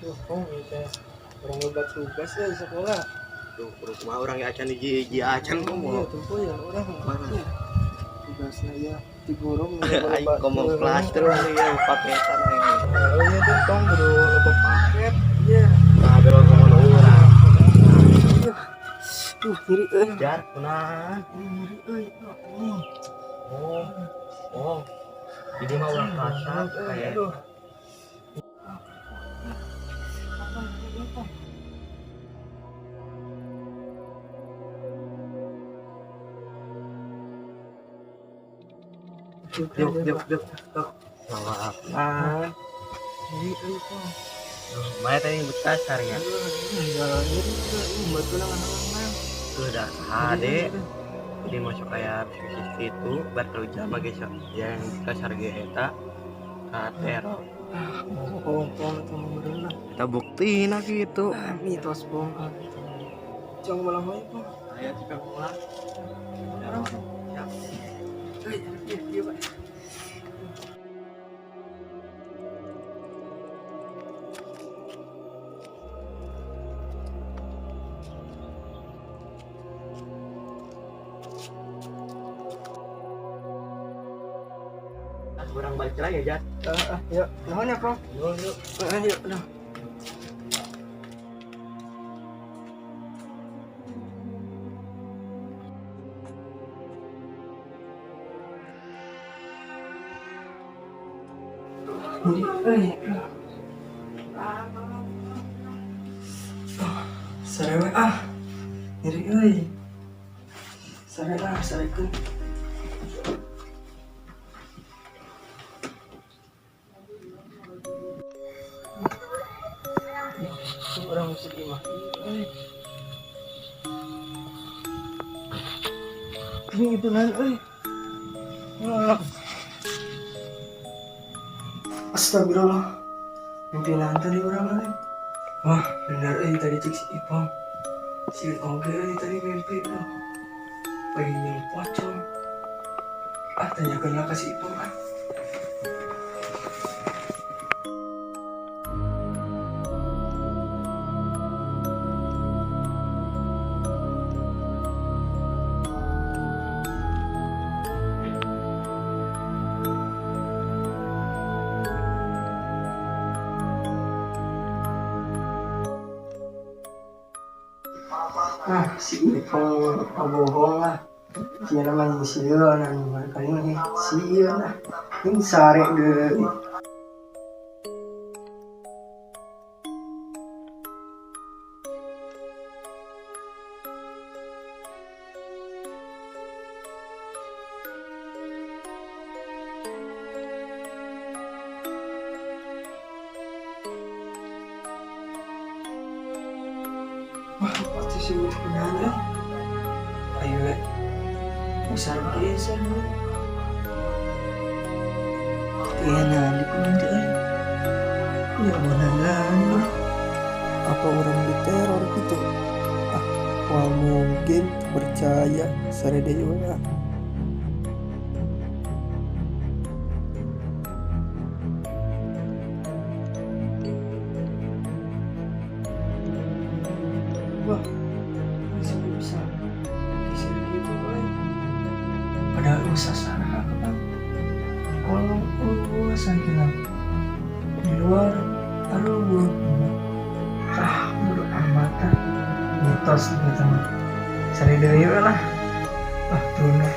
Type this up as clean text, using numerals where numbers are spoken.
Duh, kong ieu teh urang loba tugas ya di sekolah. Duh, kudu kumaha urang ge acan hiji-hiji acan Iya, komo. Tempo ya urang. Mana? Iya. Tugasna ya di guru Aing komo kelas terus ya paketan aing. Oh iya tuh tong kudu loba paket. Iya. Nah, belok komo nu urang. Duh, nyeri euy. Jar, kunaon? Nyeri euy. Anjing. Oh. Oh. Jadi mah urang kasar kayak Aduh. Yuk, yuk, yuk, yuk. Maaf. Nyeri euy, Pong. Mana tadi bekasar ya? Aduh, nyeri euy, batu langan-langan. Tuh dah hade. Jadi masuk kayak bisnis itu bakal jama guys yang kasar ge eta ka teror. Ah, bohong, Pong, itu meureun lah. Kita buktiin lah gitu. Ah, mitos, Pong. Ah, gitu. Jangan malah wae, Pong. Ayo kita pulang. Orang, Pong. Siap. Euy, iya, iya, Pak. Kurang balik lagi ya, Jat. Ah, ah, yuk. Nuhun ya, Pong. Yuk, yuk. Ah, yuk, nuh. Nyeri euy. Sarewe ah. Nyeri euy. Sare ah, sarekeun. Tuh orang musik imah. Euy. Ini itu nan euy. Wah. Astagfirullah. Mimpi naon tadi urang euy. Wah, bener euy tadi cek si Ipong. Si oge euy tadi mimpi tuh. Lagi nyium pocong. Ah, tanyakeun lah ka si Ipong ah. Ah, si Ipong bohong lah. Sia mah sieun anu kali ini sieun lah. Ini sare deui. Wah, pasti sih kunaon euy. Ayo we. Besar pisan we. Iya nah, di kunaon teh euy. Ya mana. Apa orang diteror gitu? Ah, wah mungkin percaya sare deui we ah. Wah, sampai bisa geser gitu euy. Padahal usah sarah kapan. Kolong eueuh sakieu di luar aduh. Ah, bodo amat ah. Mitos gitu mah. Sare deui we lah. Ah, turun lah.